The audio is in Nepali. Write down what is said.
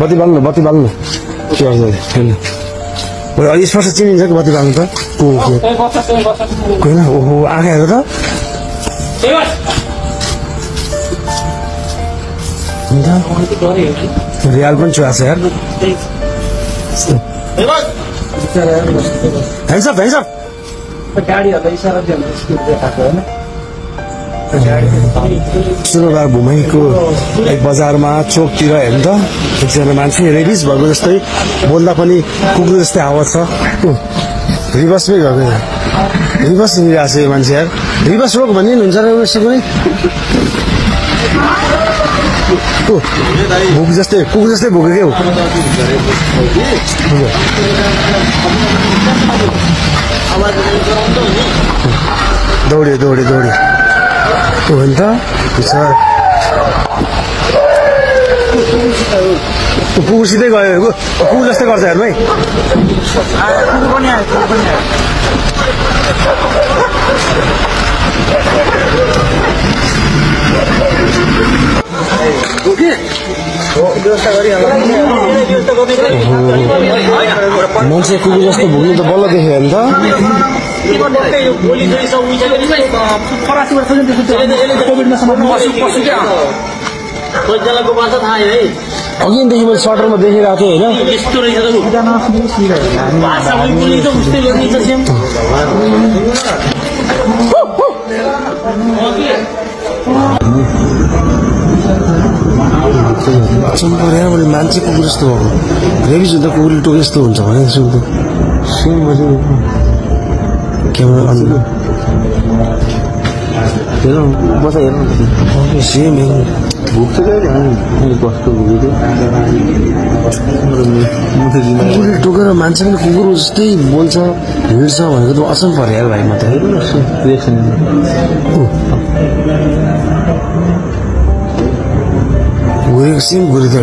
बत्ती बाल्नु के गर्छ छैन स्पर्श चिनिन्छ कि बत्ती बाल्नु त होइन ओहो आँखा हेर त रियाल पनि चुहाछ यार हेन्सअप सुनबार भूमैको एक बजारमा चोकतिर हेर्नु त एकजना मान्छे रेबिस भएको जस्तै बोल्दा पनि कुकुर जस्तै आवाज छ रिभर्समै गएको रिभर्स हिँडिरहेको छ यो मान्छे यार रिभर्स रोक भन्ने हुन्छ र यसो कुनै भुक जस्तै कुकुर जस्तै भुक्यो क्या दौड्यो हो नि त कुकुर सिधै गयो कुकुर जस्तै गर्छ हेर्नु है मान्छे कुकुर जस्तो भुक्नु त बल्ल देख्यो नि त अघिदेखि मैले सटरमा देखिरहेको थिएँ होइन मान्छे कुकुर जस्तो भएको रेबिज हुँदा कुकुरले टोके जस्तो हुन्छ भने क्यामेरा सेम भुक्छ कुकुरले टोकेर मान्छे पनि कुकुर जस्तै बोल्छ हिँड्छ भनेको त असम पर्यो यार भाइ म त घुरेको सेम घुरे त